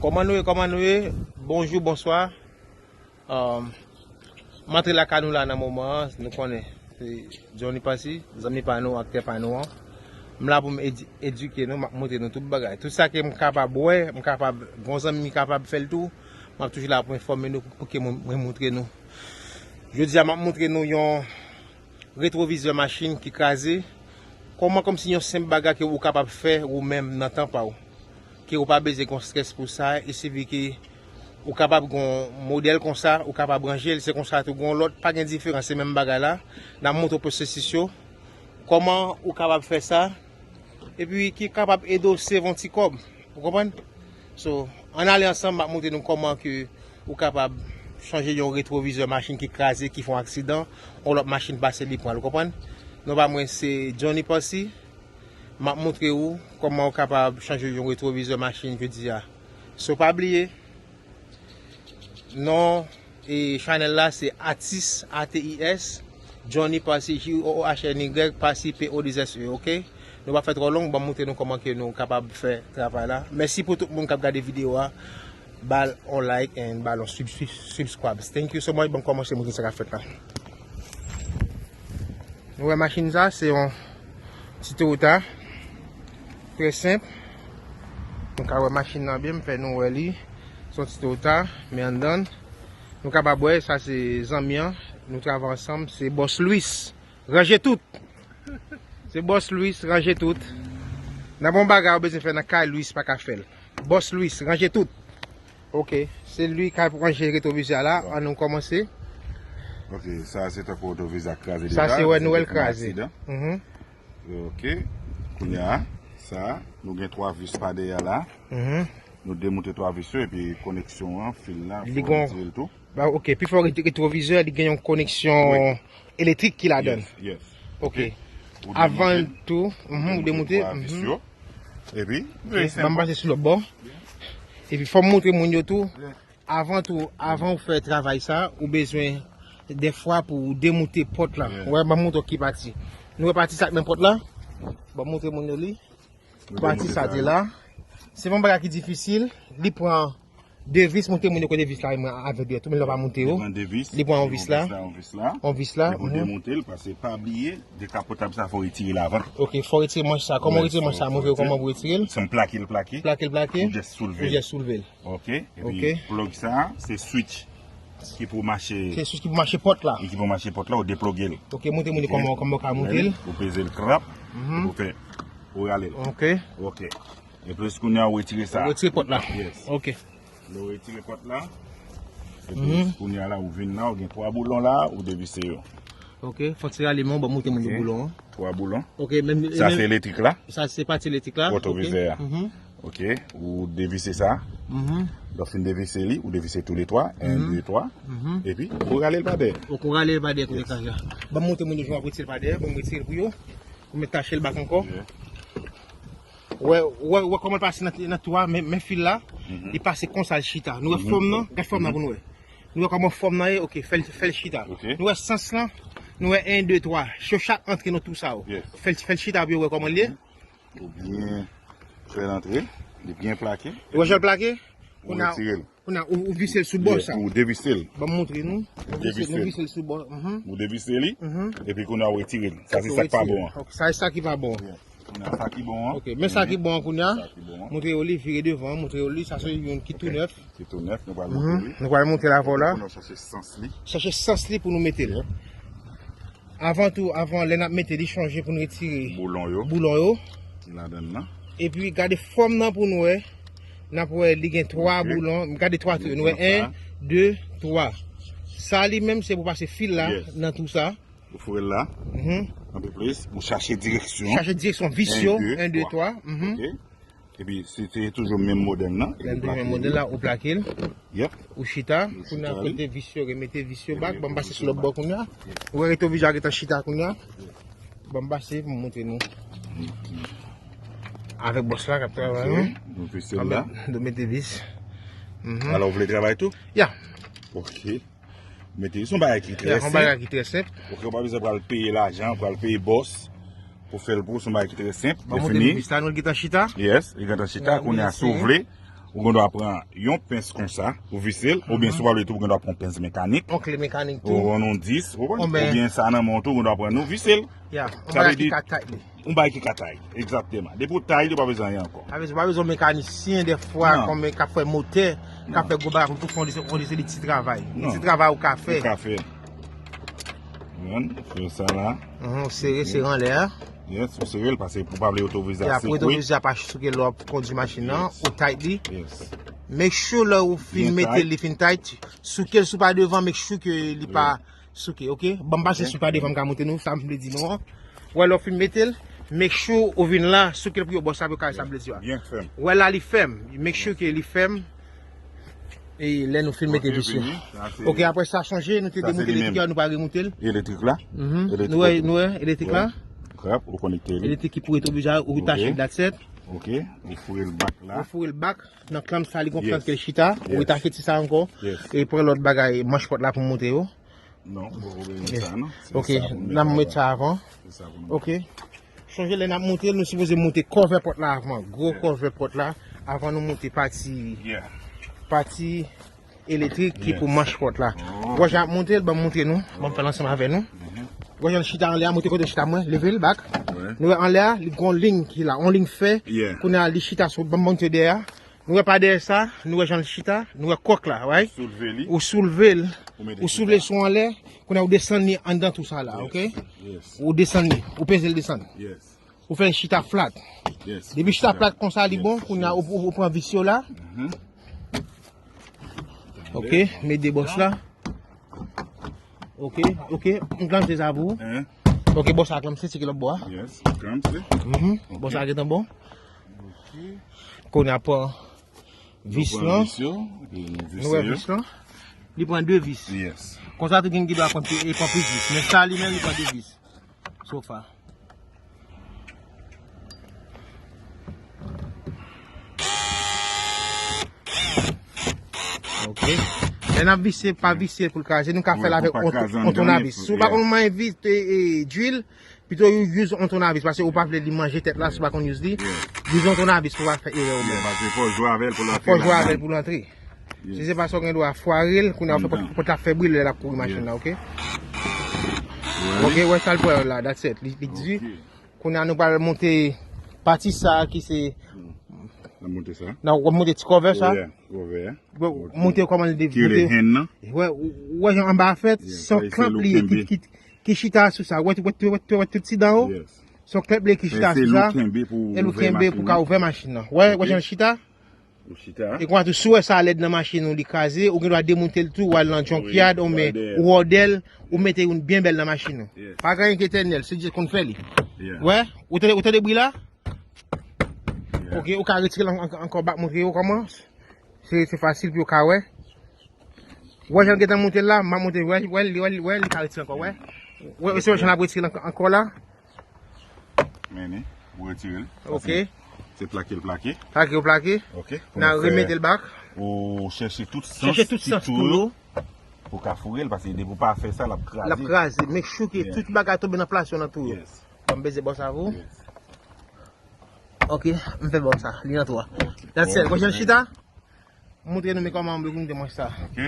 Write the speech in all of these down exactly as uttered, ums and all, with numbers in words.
Kòman nou ye, kòman nou ye? Bonjou, bonswa. Um, m antre lakay nou la nan moman an, nou konnen. Se Johnny Passy, zanmi pa nou, aktè pa nou an. M la pou m edi- edike nou, m ap montre nou tout bagay. Tout sa ke m kapab wè, m kapab, gon zanmi m kapab fè l tou, m ap toujou la pou m enfòme nou, pou ke mwen mwen montre nou. Jodi a, m ap montre nou yon retwovizè machin ki kraze. Kòman, kòmsi yon senp bagay ke ou kapab fè ou menm nan tan pa w. Ke ou pa bezwen gon strès pou sa, e sivi ke ou kapab gon modèl konsa, ou kapab ranje l, se konsa tou gon lòt, pa gen diferans, se menm bagay la. N ap montre w pwosesis yo. Kòman ou kapab fè sa? Epi ki kapab ede w save yon ti kòb. Ou konprann? So, ann ale ansanm, m ap montre nou kòman ke ou kapab chanje yon retwovizè machin ki kraze, ki fè yon aksidan, yon lòt machin pase li pran l, ou konprann? Non pa mwen se Johnny Passy. M ap montre ou kòman ou kapab chanje yon retwovizè machin jodi a. So, pa bliye, non e chanèl la se Atis, A T I S, Johnny Passy, J O O H N Y, Passy, P O deux S E, oke? Nou pa fè twò long, ban m montre nou kòman ke nou kapab fè travay la. Mèsi pou tout moun k ap gade videyo a. Ba l on like and ba l on sub- sub- subscribe. Thank you so much. Ban m kòmanse montre sa k ap fèt la. Nou wè machin sa, se yon ti Toyota. Trè senp. Nou ka wè machin nan byen, m fè nou wè li. Se yon ti Toyota, men anndan. Nou kapab wè, sa se zanmi an. Nou travay ansanm, se Bòs Louis. Ranje tout! Se Bòs Louis, ranje tout. Nan bon bagay ou bezwen fè nan kay, Louis pa ka fè l. Bòs Louis, ranje tout! Oke, se li k ap ranje retwovizè a la. Ann nou kòmanse. Oke, sa se tankou retwovizè a k kraze deja. Sa se wè nou wè l kraze. Mhm. Oke, kounye a, sa, nou gen twa vis pa dèyè la. Mhm. Nou demoute twa vis yo epi koneksyon an, fil la, fò retire l tou. Ba, oke, pi fò ret- retwovizè, li gen yon koneksyon elektrik ki ladan l. Yes, yes. Oke. Ou demoute. Avan tou, mhm, ou demoute twa vis yo. Epi, oke, ban m pase sou lòt bò. Epi fò m montre moun yo tou. Avan tou, avan ou fè travay sa, ou bezwen defwa pou ou demoute pòt la. Ou wè, ban m montre w ki pati. Nou wè pati sa k nan pòt la? Ban m montre moun yo li. Pati sa te la. Se pa yon bagay ki difisil. Li pran de vis, montre moun yo kote vis la, men avèk de tou, men lè w pa montre yo. Li pran de vis. Li pran yon vis la. Yon vis la, yon vis la. Yon vis la. Epi w demonte l, paske pa bliye, dekapotable sa, fò w retire l avan. Oke, fò w retire manch sa. Kòman w retire manch sa? Montre yo kòman pou w retire l. Se yon plake l plake. Plake l plake. Ou jis soulve l. Ou jis soulve l. Oke. Epi plug sa, se switch ki pou mache. Se switch ki pou mache pòt la. E ki pou mache pòt la, ou deploge l. Oke, montre moun kòman, kòman w ka monte l. Ou peze l trap, ou fè, ou rale l. Oke. Oke. Epi kounye a ou retire sa. Ou retire pòt la. Yes. Oke. Lè ou retire pòt la, epi kounye a la, ou vin la, ou gen twa boulon la, ou devise yo. Oke, fò ti rale men w, ban m montre moun yo boulon an. Twa boulon. Oke, men sa se elektrik la. Sa se pati elektrik la. Retwovizè a. Oke, ou devise sa. Lè w fin devise li, ou devise tou le twa. En, de, twa. Epi, ou rale l pa dèyè. Oke, ou rale l pa dèyè kote kay la. Ban m montre moun yo jan w ap retire l pa dèyè, ban m retire l pou yo. Ou met tache l bak ankò. Wè, wè, wè kòman l pase nan, nan twou a, men, men fil la, li pase konsa l chita. Nou wè fòm nan, gad fòm nan pou nou wè. Nou wè kòman fòm nan ye, oke, fè l, fè l chita. Nou wè sans lan, nou wè en, de, twa. Yo chak antre nan twou sa yo. Fè l, fè l chita pou yo wè kòman l ye. Ou byen fè l antre, li byen plake. Ou wè jan l plake? Ou retire l. Kounye a, ou, ou vise l sou bò sa. Ou devise l. Ban m montre nou. Ou devise l. Nou vise l sou bò. Ou devise li. Epi kounye a ou retire l. Sa se sa k pa bon an. Sa se sa ki pa bon an. Kounye a sa ki bon an. Oke, men sa ki bon an kounye a. Montre yo li, vire devan, montre yo li, sa se youn ki tou nèf. Ki tou nèf, nou pral montre li. Nou pral montre l avè w la. Kounye a chache sans li. Chache sans li pou nou mete l. Avan tou, avan, lè n ap mete li, chonje pou n retire boulon yo. Boulon yo. Ki ladan l lan. Epi gade fòm nan pou n wè. N ap wè li gen twa boulon. Gade twa twou. Nou wè en, de, twa. Sa li menm se pou pase fil la nan twou sa. Ou foure l la. Anpil plis. Ou chache direksyon. Chache direksyon vis yo. En, de, twa. Oke. Epi, se te toujou menm modèl nan. Menm toujou menm modèl la, ou plake l. Ou chita. Kounye a kote vis yo, remete vis yo bak. Ban m pase sou lòt bò kounye a. Ou wè retwovizè a gentan chita kounye a. Ban m pase pou m montre nou. Avèk bòs la k ap travay wi. Nou vise l la. Nou mete vis. Alò, ou vle travay tou? Ya. Oke. Mete, se yon bagay ki trè senp. Yon bagay ki trè senp. Oke, ou pa bezwen pral peye lajan, pral peye bòs pou fè l pou ou, se yon bagay ki trè senp. Ban m montre nou vis la, nou gentan chita. Yes, li gentan chita. Kounye a, si w vle, Ou gen dwa pran yon pens konsa pou vise l, oubyen si w pa vle tou, ou gen dwa pran yon pens mekanik. Yon kle mekanik tou. Ou pran yon dis, ou konprann? Oubyen sa nan men w tou, ou gen dwa pran nou vise l. Ya, yon bagay ki ka tight li. Yon bagay ki ka tight, egzakteman. Depi w tight li, ou pa bezwen anyen ankò. Pa bezwen, pa bezwen mekanisyen, dèfwa, kòm k ap fè motè, k ap fè gwo bagay, pou fè yon de ti travay. Yon ti travay ou ka fè. Ou ka fè. Ou konprann? Fè sa la. Mhm, ou sere, sere anlè a. Yes, ou sere l, paske pou pa vle otovizè a sekwe. Pou otovizè a pa souke lè w ap kondui machin nan, ou tight li. Yes. Make sure lè ou fin mete l, li fin tight, souke l sou pa devan, make sure ke li pa souke, ok? Ban m pase sou pa devan, m ka montre nou, sa m vle di nou an. Wè, lè w fin mete l, make sure ou vin la, souke l pou yo bò sa, pou yo kare sa m vle di a. Byen fèm. Wè la, li fèm. Make sure ke li fèm. E lè nou fin mete li sou. Ok, apre sa, chanje, nou te demoute elektrik la, nou pa remoute l. Elektrik la? Mhm. Nou wè, nou wè, elektrik la? Krap, ou konekte li. Elektrik ki pou reto bizay, ou tache l, that's it. Ok, ou foure l back la. Ou foure l back, nan klanm sa, li gon klanm ke l chita, ou retache ti sa ankò. Yes. E pran lòt bagay, manch pòt la pou monte yo. Non, ou pa bezwen sa, non. Ok, n ap met sa avan. Ok. Chonje lè n ap monte l, nou sipoze monte kòvè pòt la avan. Gwo kòvè pòt la, avan nou monte pati, pati elektrik ki pou manch pòt la. Ou wè jan ap monte l, ban m montre nou. Ban m fè l ansanm avè nou. Ou wè jan l chita anlè a, monte kote l chita mwen, leve l back. Nou wè anlè a, li gon liy ki la, on liy fè. Kounye a, li chita sou, ban m montre dèyè a. Nou wè pa dèyè sa, nou wè jan l chita, nou wè kòk la, right? Ou soulve li. Ou soulve l. Ou soulve l sou anlè, kounye a ou desann li anndan tou sa la, ok? Ou desann li, ou peze l desann. Ou fè l chita flat. Depi chita flat konsa, li bon, kounye a ou, ou, ou pran vis yo la. Ok, met de bòs la. Ok, ok, m klanse sa pou ou. Ok, bòs la klanse, se ki lòt bò a. Yes, klanse. Mhm, bòs la gentan bon. Kounye a pran vis lan. Nou wè vis lan. Li pran de vis. Konsa tou gen ki dwa pran pli, e pran plis vis. Men sa li menm li pran de vis. So far. Ok. Lè n ap visye, pa visye pou l kraze, nou ka fè l avèk on, on tonavis. Si w pa konn manyen vis, e, e, drill, pito you use on tonavis, paske ou pa vle li manje tèt la, si w pa konn use li. Use on tonavis pou w pa fè erè ou menm. Paske fò w jwe avè l pou l antre. Fò w jwe avè l pou l antre. Si se pa sa, w gen dwa fware l, kounye a w fè pòt, pòt la fè bri lè l ap kouri machin nan, ok? Ok, wè sa l pran la, that's it. Li, li di, kounye a nou pral monte pati sa ki se. N ap monte sa. Nan, w ap monte ti kòvè sa. Monte kòman l de. Ki rele hen nan. Wè, wè jan anba a fèt, se yon klanp li ye ki, ki, ki chita sou sa. Wè, wè, wè, wè tout ti dan yo. Se yon klanp li ye ki chita sou sa. E l ou kenbe pou ka ouvè machin nan. Wè, wè jan l chita. Ou chita. E konsa tou, si w wè sa lèd nan machin ou, li kraze, ou gen dwa demoute l tou, w al nan junkyard, ou men ou òdè l, ou mete youn byen bèl nan machin ou. Pa gen anyen ki etènèl, se Dye konn fè li. Wè, ou tande, ou tande bri la? Ok, ou ka retire l an-, an-, ankò bak montre yo kòman. Se, se fasil pou yo ka wè. Wè jan l gentan monte la, m ap montre, wè, wè, wè, wè, li ka retire ankò, wè. Wè, se wè jan l ap retire l ankò, ankò la. Men li, ou retire l. Ok. Se plake l plake. Plake ou plake. Ok. N a remete l back. Ou chèche tout sans ti twou yo. Pou ka foure l, paske depi ou pa fè sa, l ap kraze. L ap kraze. Make sure ke tout bagay tonbe nan plas yo nan twou yo. Ban m peze bò sa pou ou. Ok, m fè bò sa. Li nan twou a. That's it. Wè jan l chita? Montre nou men kòman m bezwen te manch sa. Ok.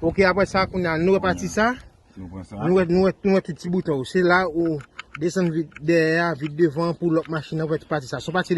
Ok, apre sa, kounye a, nou wè pati sa. Nou pran sa. Nou wè, nou wè, nou wè tout ti bouton yo. Se la ou desann vit dèyè a, vit devan pou lòt machin nan, wè tout pati sa. Se yon pati